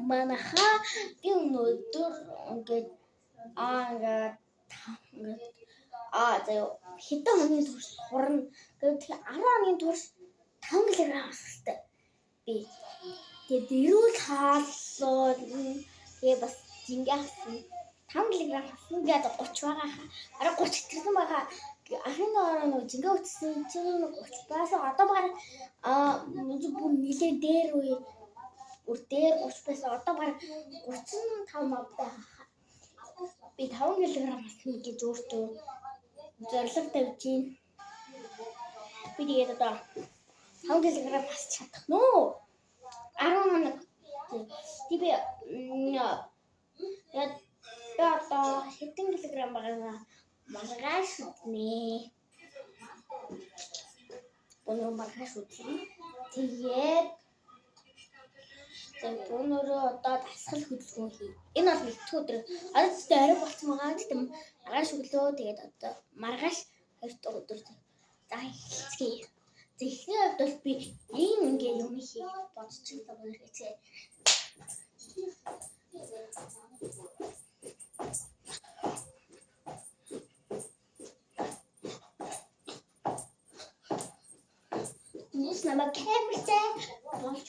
Манайхаа би өнөөдөр ингээд ингээд ингээд заяа хэдэн хоногийн турш сурна. Тэгээд 10 хоногийн турш 5 кг хасалтай. Би тэгээд эрүүл хааллуу тэгээ бас жингээ хасна. 5 кг хасна гэдэг 30 байгаа. Арай 30 гэтэрсэн байгаа. Анхны ороо нөгөө жингээ өтсөн чинь 30 байсан. Одоо баг бүр нилээ дээр үе бүр дээр 30 байсан. Одоо баг 35 мод байгаа. Би 5 кг хасна гэж өөртөө зорилго тавьж байна. Би тэгээд одоо 5 кг хасч чадах нь уу? 10 хоног. Тэг би одоо хэдэн килограмм байгаагаа маргааш үзнэ. Өнөө маргааш үзнэ. Тэгээд өнөөрөө одоо дасгал хөдөлгөөн хий. Энэ бол нэгдүгээр өдөр. Одоо ч орой болцсон байгаа. Тэгтээ маргааш өглөө тэгээд одоо маргааш хоёр дахь өдөр. За эхэлцгээе. За эхний хувьд бол би ийм ингээ юм хийх бодож байгаа юм хэрэгцээ. Хүмүүс намайг камертай болж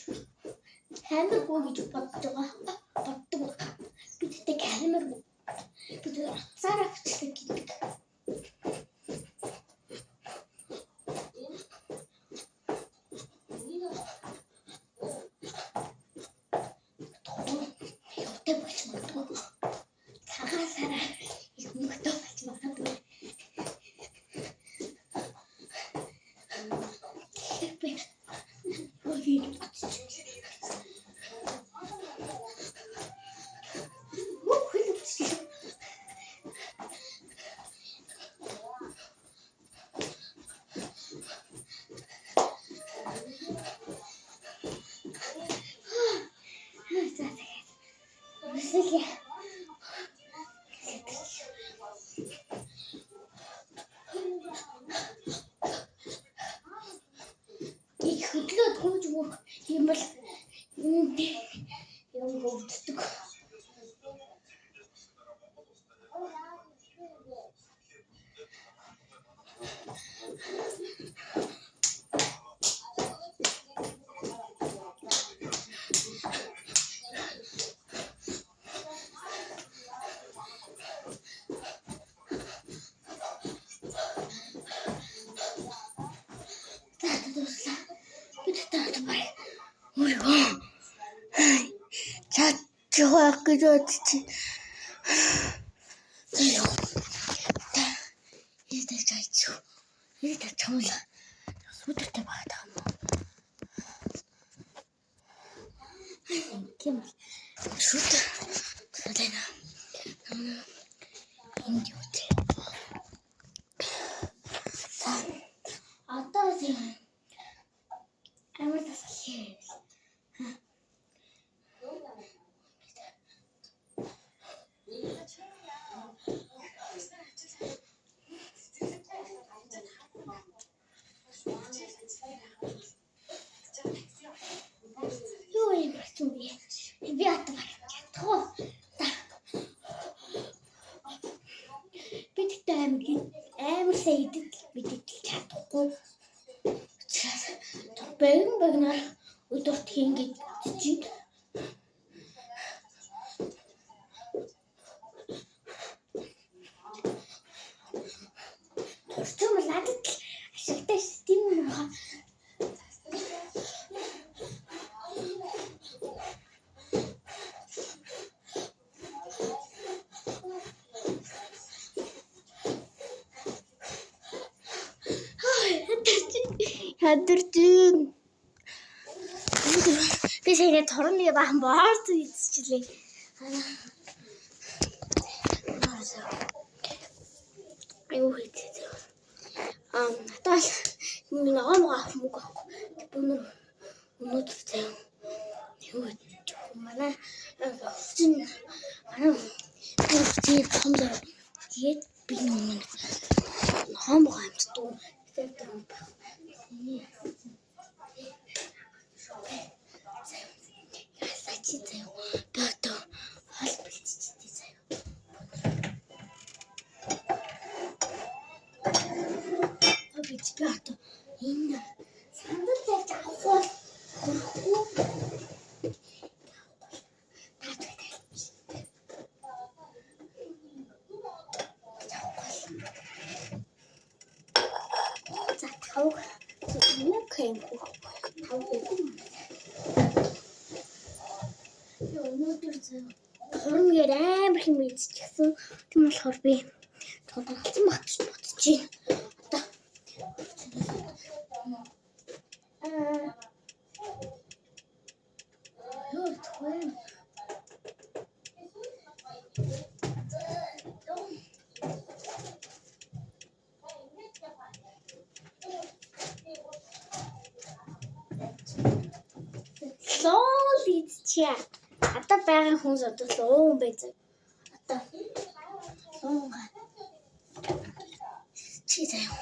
камергүй гэж бодож байгаа. Боддог. Би тэгтээ камергүй. Би тэр утсаараа бичлэг хийдэг. Явтай болж магадгүй. Цагаан сараар их мөнгөтэй болж магадгүй. Тэгэхээр би юу хийж бодчих. Хөл өвдчихлээ. За тэгээд өсөлье. Их хөдлөөд гүйж мөх юм бол юм өвддөг. За дуслаа. Би тэгтээ баг. Өөрийгөө чадчих гэж бодчих. За ёо. Та ийдэж чайч. Ийдэж чамл. Сүдэртэй байгаа юм уу? Ким шүт. Салена. Энд юу те. За одоо амар дасгал хийв. Юу юм бэ? Би одоо баг чадах уу? Би тэгтээ амар сайн идэл мэдэл чадахгүй. Учраас богино богиноор өдөрт хийн гэж чинь. Турчин бол надад л ашигтай ш тийм юм байна. Хадэрчин. Би сая торны бахан боорц идчихлээ. Аюу хийцээ. Надад ногоо мого авах мөнгө авахгүй. Бүүнөр өнөөдөр заяа. Юу гэж манай өвчин манай өвчин том зөр. Тэгээд би нөгөө ногоо мого амтдаг. Тэгээд Ясаа чи заяа. Өнөөдөр хурмгаар амар хэм идчихсэн. Тийм болохоор би тодорхолцсон байх гэж бодож байна. Одоо юу вэ? Лол идчихье. Одоо байгаа хүмүүс одоо луун байж. Одоо луунга. Чи заяа.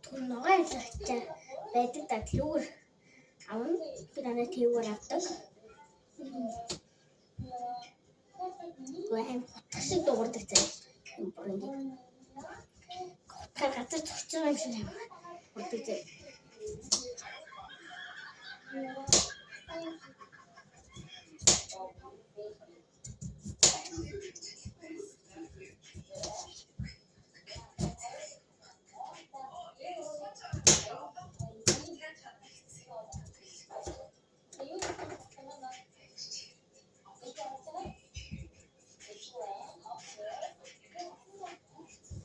Нөгөө ногоон ялгачаа байдаг да тэрүүгээр авна. Би дандаа тэрүүгээр авдаг. Үгүй аим хутгах шиг дуугардаг заяа. Бүр ингэ. Хутгаар газар зурч байгаа юм шиг амар урдаг заяа.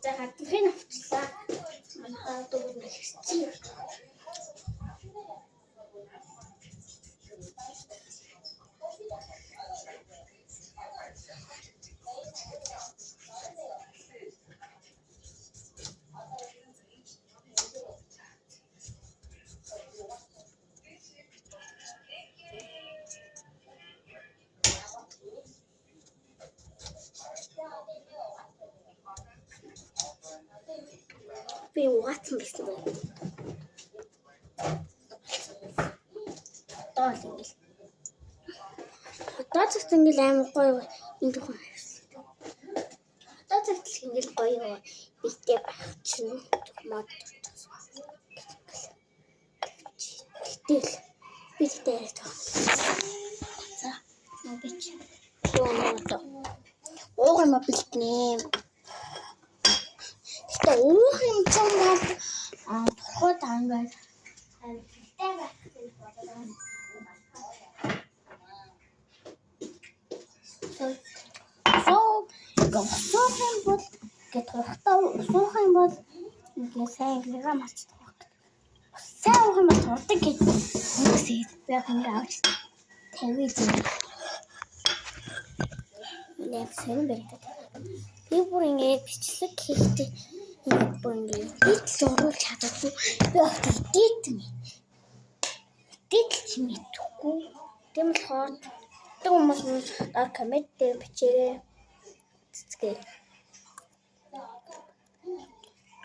За гаднахыг авчлаа. Манай дуугарна хэрчээ. Би угаацсан байсан байна. Одоо л ингээл. Одоо цагт ингээл амар гоё энэ тухайн харсан. Одоо цагт л ингээл гоё битэй байх чинь мод. Гэтэл би тэгтээ яриад байгаа. За нөө би чи юу нөө одоо уух юм бэлтнэ. Гэтэ уух юм ч юм бол турхууд ингээд бэлтэй байх гэж бодоод байгаа. Ингээ усуух юм бол ингээ турхтаа усуух юм бол ингээ сайн ингээ марчдаг баг. Сайн уух юм бол турдаг гэж хүмүүс би яг ингээ авч тавья зэ. Нэг сонин баригдаад. Би бүр ингээ бичлэг хийхдээ ингээ бүр ингээ эдит л оруулж чаддаггүй. Би огт эдит юм. Эдит ч мэдэхгүй. Тийм болохоор тэг хүмүүс доор коммент дээр бичээрэй. Цэцгээ.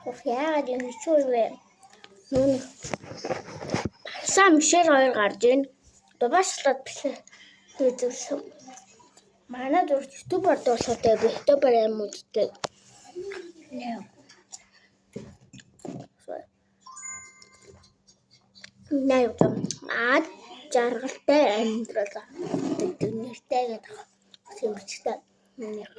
Хөх яагаад юм хэцүү юм бэ? Нүн Сам мишэр хоёр гарч ийн. Дубаашлаад бичлэг үзүүлсэн. Манай дурт ютубер дууслаатай би ютубер юм уу гэдэг. Нэ. Наа жаргалтай амьдрал гэдэг нэртэй гэдэг тийм бичгтэй. Минийх.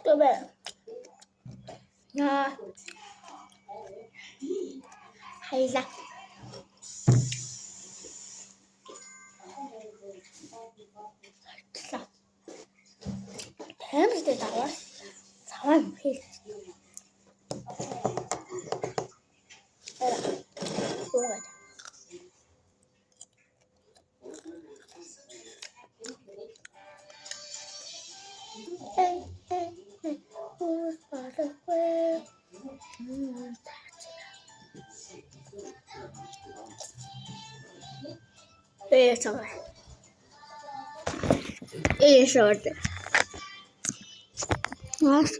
Түбэ. Яа. Хайла. Амар дээр даваа. Заваа юм хэл. Уугаад. Ээ шорт. Маш.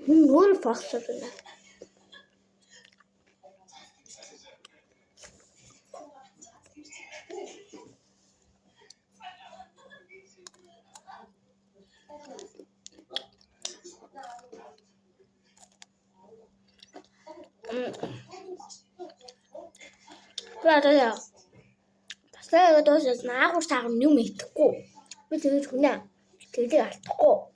Хүн өөр Fox байна. Би одоо бас яг дуусаад наагур саагар юм идэхгүй. Би тэгэж хүнээ. Тэглийг алдахгүй.